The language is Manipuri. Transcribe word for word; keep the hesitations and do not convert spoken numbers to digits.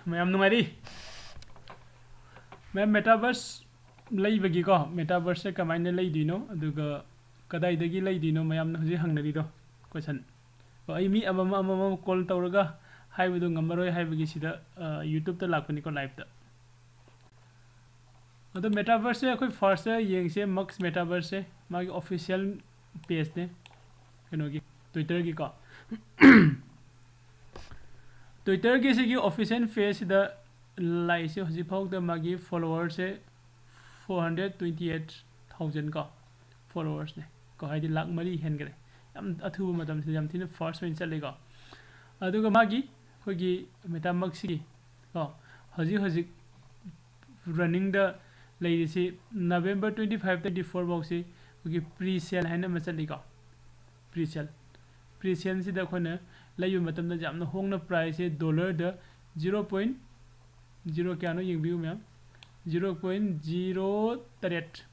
ꯃꯌꯥꯝ ꯅꯨꯡꯉꯥꯏꯔꯤ? ꯃꯌꯥꯝ, ꯃꯦꯇꯥꯚꯔꯁ ꯂꯩꯕꯒꯤꯀꯣ, ꯃꯦꯇꯥꯚꯔꯁꯁꯦ ꯀꯃꯥꯏꯅ ꯂꯩꯗꯣꯏꯅꯣ, ꯑꯗꯨꯒ ꯀꯗꯥꯏꯗꯒꯤ ꯂꯩꯗꯣꯏꯅꯣ, ꯃꯌꯥꯝꯅ ꯍꯧꯖꯤꯛ ꯍꯪꯅꯔꯤꯗꯣ ꯀꯣꯏꯁꯟ꯫ ꯑꯣ, ꯑꯩ ꯃꯤ ꯑꯃꯃꯝ ꯑꯃꯃꯝ ꯀꯣꯜ ꯇꯧꯔꯒ ꯍꯥꯏꯕꯗꯣ ꯉꯝꯃꯔꯣꯏ ꯍꯥꯏꯕꯒꯤ ꯁꯤꯗ, ꯑ, ꯌꯨꯇ꯭ꯌꯨꯕꯇ ꯂꯥꯛꯄꯅꯤꯀꯣ, ꯂꯥꯏꯞꯇ꯫ ꯑꯗꯣ ꯃꯦꯇꯥꯚꯔꯁꯁꯦ ꯑꯩꯈꯣꯏ ꯐꯥꯔꯁꯇ ꯌꯦꯡꯁꯦ, ꯃꯛꯁ ꯃꯦꯇꯥꯚꯔꯁꯁꯦ ꯃꯥꯒꯤ ꯑꯣꯐꯤꯁꯤꯌꯦꯜ ꯄꯦꯖꯅꯦ, ꯀꯩꯅꯣꯒꯤ, ꯇ꯭ꯋꯤꯇꯔꯒꯤꯀꯣ꯫ ꯇ꯭ꯋꯤꯇꯔꯒꯤ ꯁꯤꯒꯤ ꯑꯣꯐꯤꯁꯤꯌꯦꯜ ꯄꯦꯖꯁꯤꯗ ꯂꯥꯛꯏꯁꯦ ꯍꯧꯖꯤꯛꯐꯥꯎꯗ ꯃꯥꯒꯤ ꯐꯣꯂꯣꯋꯔꯁꯦ four hundred twenty eight thousand ꯀꯣ, ꯐꯣꯂꯣꯋꯔꯁꯅꯦ ꯀꯣ, ꯍꯥꯏꯗꯤ ꯂꯥꯛ ꯃꯔꯤ ꯍꯦꯟꯈ꯭ꯔꯦ꯫ ꯌꯥꯝ ꯑꯊꯨꯕ ꯃꯇꯝꯁꯤꯗ ꯌꯥꯝ ꯊꯤꯅ ꯐꯥꯁ ꯑꯣꯏꯅ ꯆꯠꯂꯤꯀꯣ꯫ ꯑꯗꯨꯒ ꯃꯥꯒꯤ ꯑꯩꯈꯣꯏꯒꯤ ꯃꯦꯇꯥꯃꯛꯁꯤꯒꯤ ꯀꯣ, ꯍꯧꯖꯤꯛ ꯍꯧꯖꯤꯛ ꯔꯟꯅꯤꯡꯗ ꯂꯩꯔꯤꯁꯤ November twenty five, twenty four ꯐꯥꯎꯁꯤ ꯑꯩꯈꯣꯏꯒꯤ ꯄ꯭ꯔꯤ ꯁꯦꯜ ꯍꯥꯏꯅ ꯑꯃ ꯆꯠꯂꯤꯀꯣ꯫ ꯄ꯭ꯔꯤ ꯁꯦꯜ, ꯄ꯭ꯔꯤ ꯁꯦꯜꯁꯤꯗ ꯑꯩꯈꯣꯏꯅ ꯂꯩꯕ ꯃꯇꯝꯗ ꯌꯥꯝꯅ ꯍꯣꯡꯅ, ꯄ꯭ꯔꯥꯏꯁꯁꯦ ꯗꯣꯂꯔꯗ ꯖꯤꯔꯣ ꯄꯣꯏꯟ ꯖꯤꯔꯣ ꯀꯌꯥꯅꯣ ꯌꯦꯡꯕꯤꯌꯨ ꯃꯌꯥꯝ, ꯖꯤꯔꯣ ꯄꯣꯏꯟ ꯖꯤꯔꯣ ꯇꯔꯦꯠ